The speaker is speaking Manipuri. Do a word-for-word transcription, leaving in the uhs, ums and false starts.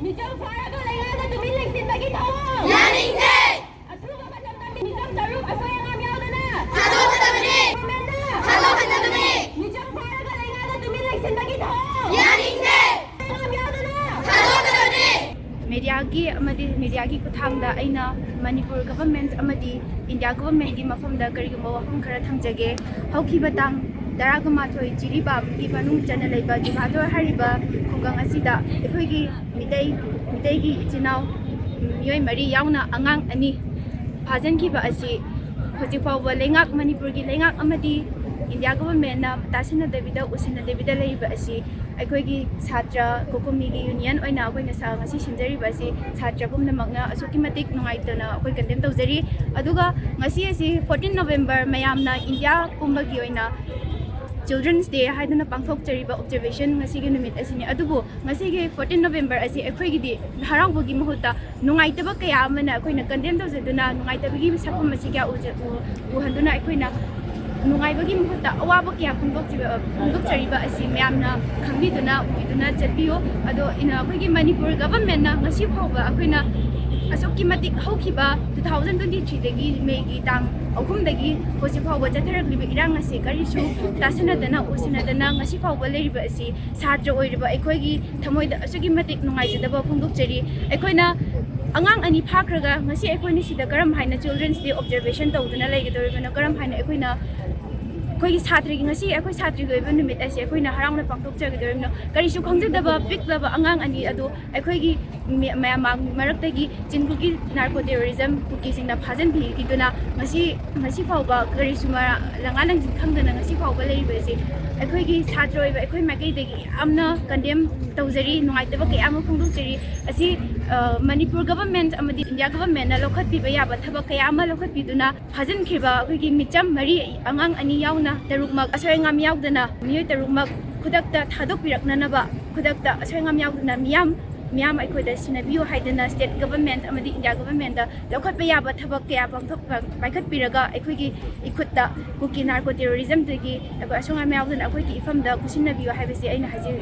ꯃꯤꯆꯝ ꯐꯥꯔꯒ ꯂꯩꯉꯥꯛꯅ ꯇꯨꯃꯤꯟ ꯂꯩꯁꯤꯟꯕꯒꯤ ꯊꯧꯑꯣꯡ ꯌꯥꯅꯤꯡꯗꯦ꯫ ꯑꯊꯨꯕ ꯃꯇꯝꯗ ꯃꯤꯆꯝ ꯇꯔꯨꯛ ꯑꯁꯣꯏ ꯑꯉꯥꯝ ꯌꯥꯎꯗꯅ ꯊꯥꯗꯣꯛꯀꯗꯕꯅꯤ꯫ ꯊꯥꯗꯣꯛꯀꯗꯕꯅꯤ꯫ ꯃꯤꯆꯝ ꯐꯥꯔꯒ ꯂꯩꯉꯥꯛꯅ ꯇꯨꯃꯤꯟ ꯂꯩꯁꯤꯟꯕꯒꯤ ꯊꯧꯑꯣꯡ ꯌꯥꯅꯤꯡꯗꯦ꯫ ꯑꯁꯣꯏ ꯑꯉꯥꯝ ꯌꯥꯎꯗꯅ ꯊꯥꯗꯣꯛꯀꯗꯕꯅꯤ꯫ ꯃꯦꯗꯤꯌꯥꯒꯤ ꯑꯃꯗꯤ ꯃꯦꯗꯤꯌꯥꯒꯤ ꯈꯨꯠꯊꯥꯡꯗ ꯑꯩꯅ ꯃꯅꯤꯄꯨꯔ ꯒꯚꯔꯟꯃꯦꯟꯠ ꯑꯃꯗꯤ ꯏꯟꯗꯤꯌꯥ ꯒꯚꯔꯟꯃꯦꯟꯠꯀꯤ ꯃꯐꯝꯗ ꯀꯔꯤꯒꯨꯝꯕ ꯋꯥꯐꯝ ꯈꯔ ꯊꯝꯖꯒꯦ꯫ ꯍꯧꯈꯤꯕ ꯇꯥꯡ ꯇꯔꯥꯒ ꯃꯥꯊꯣꯏ ꯖꯤꯔꯤꯕꯥꯝꯒꯤ ꯃꯅꯨꯡ ꯆꯟꯅ ꯂꯩꯕ ꯖꯤꯚꯥꯗꯣꯔ ꯍꯥꯏꯔꯤꯕ ꯈꯨꯡꯒꯪ ꯑꯁꯤꯗ ꯑꯩꯈꯣꯏꯒꯤ ꯃꯤꯇꯩ, ꯃꯤꯇꯩꯒꯤ ꯏꯆꯤꯟ ꯏꯅꯥꯎ ꯃꯤꯑꯣꯏ ꯃꯔꯤ ꯌꯥꯎꯅ ꯑꯉꯥꯡ ꯑꯅꯤ ꯐꯥꯖꯤꯟꯈꯤꯕ ꯑꯁꯤ ꯍꯧꯖꯤꯛ ꯐꯥꯎꯕ ꯂꯩꯉꯥꯛ, ꯃꯅꯤꯄꯨꯔꯒꯤ ꯂꯩꯉꯥꯛ ꯑꯃꯗꯤ ꯏꯟꯗꯤꯌꯥ ꯒꯚꯔꯟꯃꯦꯟꯠꯅ ꯇꯥꯁꯤꯟꯅꯗꯕꯤꯗ, ꯎꯁꯤꯟꯅꯗꯕꯤꯗ ꯂꯩꯔꯤꯕ ꯑꯁꯤ ꯑꯩꯈꯣꯏꯒꯤ ꯁꯥꯇ꯭ꯔ ꯀꯣꯀꯣꯃꯤꯒꯤ ꯌꯨꯅꯤꯌꯟ ꯑꯣꯏꯅ ꯑꯩꯈꯣꯏꯅ ꯁꯥ-, ꯉꯁꯤ ꯁꯤꯟꯖꯔꯤꯕ ꯑꯁꯤ ꯁꯥꯇ꯭ꯔ ꯄꯨꯝꯅꯃꯛꯅ ꯑꯁꯨꯛꯀꯤ ꯃꯇꯤꯛ ꯅꯨꯡꯉꯥꯏꯇꯅ ꯑꯩꯈꯣꯏ ꯀꯟꯗꯦꯝ ꯇꯧꯖꯔꯤ꯫ ꯑꯗꯨꯒ ꯉꯁꯤ ꯑꯁꯤ ꯐꯣꯔꯇꯤꯟ ꯅꯣꯕꯦꯝꯕꯔ ꯃꯌꯥꯝꯅ ꯏꯟꯗꯤꯌꯥ ꯄꯨꯝꯕꯒꯤ ꯑꯣꯏꯅ ꯆꯤꯜꯗ꯭ꯔꯦꯟꯁ ꯗꯦ ꯍꯥꯏꯗꯨꯅ ꯄꯥꯡꯊꯣꯛꯆꯔꯤꯕ ꯑꯣꯕꯖꯔꯕꯦꯁꯟ ꯉꯁꯤꯒꯤ ꯅꯨꯃꯤꯠ ꯑꯁꯤꯅꯤ꯫ ꯑꯗꯨꯕꯨ ꯉꯁꯤꯒꯤ ꯐꯣꯔꯇꯤꯟ ꯅꯣꯕꯦꯝꯕꯔ ꯑꯁꯤ ꯑꯩꯈꯣꯏꯒꯤꯗꯤ ꯍꯔꯥꯎꯕꯒꯤ ꯃꯍꯨꯠꯇ ꯅꯨꯡꯉꯥꯏꯇꯕ ꯀꯌꯥ ꯑꯃꯅ ꯑꯩꯈꯣꯏꯅ ꯀꯟꯗꯦꯝ ꯇꯧꯖꯗꯨꯅ, ꯅꯨꯡꯉꯥꯏꯇꯕꯒꯤ ꯁꯛꯐꯝ ꯑꯁꯤ ꯀꯌꯥ ꯎꯖ-, ꯎ-, ꯎꯍꯟꯗꯨꯅ ꯑꯩꯈꯣꯏꯅ ꯅꯨꯡꯉꯥꯏꯕꯒꯤ ꯃꯍꯨꯠꯇ ꯑꯋꯥꯕ ꯀꯌꯥ ꯐꯣꯡꯗꯣꯛꯆ-, ꯐꯣꯡꯗꯣꯛꯆꯔꯤꯕ ꯑꯁꯤ ꯃꯌꯥꯝꯅ ꯈꯪꯕꯤꯗꯨꯅ, ꯎꯕꯤꯗꯨꯅ ꯆꯠꯄꯤꯌꯨ꯫ ꯑꯗꯣ ꯏꯅ-, ꯑꯩꯈꯣꯏꯒꯤ ꯃꯅꯤꯄꯨꯔ ꯒꯚꯔꯟꯃꯦꯟꯠꯅ ꯉꯁꯤ ꯐꯥꯎꯕ ꯑꯩꯈꯣꯏꯅ ꯑꯁꯨꯛꯀꯤ ꯃꯇꯤꯛ ꯍꯧꯈꯤꯕ two thousand twenty threeꯗꯒꯤ, ꯃꯦꯒꯤ ꯇꯥꯡ ꯑꯍꯨꯝꯗꯒꯤ ꯍꯧꯖꯤꯛ ꯐꯥꯎꯕ ꯆꯠꯊꯔꯛꯂꯤꯕ ꯏꯔꯥꯡ ꯑꯁꯤ ꯀꯔꯤꯁꯨ ꯇꯥꯁꯤꯟꯅꯗꯅ, ꯎꯁꯤꯟꯅꯗꯅ ꯉꯁꯤ ꯐꯥꯎꯕ ꯂꯩꯔꯤꯕ ꯑꯁꯤ ꯁꯥꯇ꯭ꯔ ꯑꯣꯏꯔꯤꯕ ꯑꯩꯈꯣꯏꯒꯤ ꯊꯃꯣꯏꯗ ꯑꯁꯨꯛꯀꯤ ꯃꯇꯤꯛ ꯅꯨꯡꯉꯥꯏꯖꯗꯕ ꯐꯣꯡꯗꯣꯛꯆꯔꯤ꯫ ꯑꯩꯈꯣꯏꯅ ꯑꯉꯥꯡ ꯑꯅꯤ ꯐꯥꯈ꯭ꯔꯒ ꯉꯁꯤ ꯑꯩꯈꯣꯏꯅ ꯁꯤꯗ ꯀꯔꯝ ꯍꯥꯏꯅ ꯆꯤꯜꯗ꯭ꯔꯦꯟꯁ ꯗꯦ ꯑꯣꯕꯖꯔꯕꯦꯁꯟ ꯇꯧꯗꯨꯅ ꯂꯩꯒꯗꯧꯔꯤꯕꯅꯣ? ꯀꯔꯝ ꯍꯥꯏꯅ ꯑꯩꯈꯣꯏꯅ ꯑꯩꯈꯣꯏꯒꯤ ꯁꯥꯇ꯭ꯔꯒꯤ, ꯉꯁꯤ ꯑꯩꯈꯣꯏ ꯁꯥꯇ꯭ꯔꯒꯤ ꯑꯣꯏꯕ ꯅꯨꯃꯤꯠ ꯑꯁꯤ ꯑꯩꯈꯣꯏꯅ ꯍꯔꯥꯎꯅ ꯄꯥꯡꯊꯣꯛꯆꯒꯗꯧꯔꯤꯕꯅꯣ? ꯀꯔꯤꯁꯨ ꯈꯪꯖꯗꯕ ꯄꯤꯛꯂꯕ ꯑꯉꯥꯡ ꯑꯅꯤ ꯑꯗꯨ ꯑꯩꯈꯣꯏꯒꯤ ꯃꯤ-, ꯃꯌꯥꯝ ꯃꯥꯡ-, ꯃꯔꯛꯇꯒꯤ ꯆꯤꯟ ꯀꯨꯀꯤ ꯅꯥꯔꯀꯣ ꯇꯦꯔꯣꯔꯤꯖꯝ ꯀꯨꯀꯤꯁꯤꯡꯅ ꯐꯥꯖꯤꯟꯕꯤꯈꯤꯗꯨꯅ ꯉꯁꯤ, ꯉꯁꯤ ꯐꯥꯎꯕ ꯀꯔꯤꯁꯨ ꯃꯔꯥ-, ꯂꯪꯉꯥ ꯂꯪꯁꯤꯟ ꯈꯪꯗꯅ ꯉꯁꯤ ꯐꯥꯎꯕ ꯂꯩꯔꯤꯕ ꯑꯁꯤ ꯑꯩꯈꯣꯏꯒꯤ ꯁꯥꯇ꯭ꯔ ꯑꯣꯏꯕ ꯑꯩꯈꯣꯏ ꯃꯥꯏꯀꯩꯗꯒꯤ ꯌꯥꯝꯅ ꯀꯟꯗꯦꯝ ꯇꯧꯖꯔꯤ, ꯅꯨꯡꯉꯥꯏꯇꯕ ꯀꯌꯥ ꯑꯃ ꯐꯣꯡꯗꯣꯛꯆꯔꯤ꯫ ꯑꯁꯤ, ꯑ, ꯃꯅꯤꯄꯨꯔ ꯒꯚꯔꯟꯃꯦꯟꯠ ꯑꯃꯗꯤ ꯏꯟꯗꯤꯌꯥ ꯒꯚꯔꯟꯃꯦꯟꯠꯅ ꯂꯧꯈꯠꯄꯤꯕ ꯌꯥꯕ ꯊꯕꯛ ꯀꯌꯥ ꯑꯃ ꯂꯧꯈꯠꯄꯤꯗꯨꯅ ꯐꯥꯖꯤꯟꯈ꯭ꯔꯤꯕ ꯑꯩꯈꯣꯏꯒꯤ ꯃꯤꯆꯝ ꯃꯔꯤ, ꯑꯉꯥꯡ ꯑꯅꯤ ꯌꯥꯎꯅ ꯇꯔꯨꯛꯃꯛ ꯑꯁꯣꯏ ꯑꯉꯥꯝ ꯌꯥꯎꯗꯅ ꯃꯤꯑꯣꯏ ꯇꯔꯨꯛꯃꯛ ꯈꯨꯗꯛꯇ ꯊꯥꯗꯣꯛꯄꯤꯔꯛꯅꯅꯕ, ꯈꯨꯗꯛꯇ ꯑꯁꯣꯏ ꯑꯉꯥꯝ ꯌꯥꯎꯗꯅ ꯃꯤꯌꯥꯝ, ꯃꯤꯌꯥꯝ ꯑꯩꯈꯣꯏꯗ ꯁꯤꯟꯅꯕꯤꯌꯨ ꯍꯥꯏꯗꯅ ꯁ꯭ꯇꯦꯠ ꯒꯚꯔꯟꯃꯦꯟꯠ ꯑꯃꯗꯤ ꯏꯟꯗꯤꯌꯥ ꯒꯚꯔꯟꯃꯦꯟꯠꯇ ꯂꯧꯈꯠꯄ ꯌꯥꯕ ꯊꯕꯛ ꯀꯌꯥ ꯄꯥꯡꯊꯣꯛ-, ꯄꯥꯏꯈꯠꯄꯤꯔꯒ ꯑꯩꯈꯣꯏꯒꯤ ꯏꯈꯨꯠꯇ ꯀꯨꯀꯤ ꯅꯥꯔꯀꯣ ꯇꯦꯔꯣꯔꯤꯖꯝꯗꯒꯤ ꯑꯩꯈꯣꯏ ꯑꯁꯣꯏ ꯑꯉꯥꯝ ꯌꯥꯎꯗꯅ ꯑꯩꯈꯣꯏꯒꯤ ꯏꯐꯝꯗ ꯈꯨꯠꯁꯤꯟꯅꯕꯤꯌꯨ ꯍꯥꯏꯕꯁꯤ ꯑꯩꯅ ꯍꯥꯏꯖ-,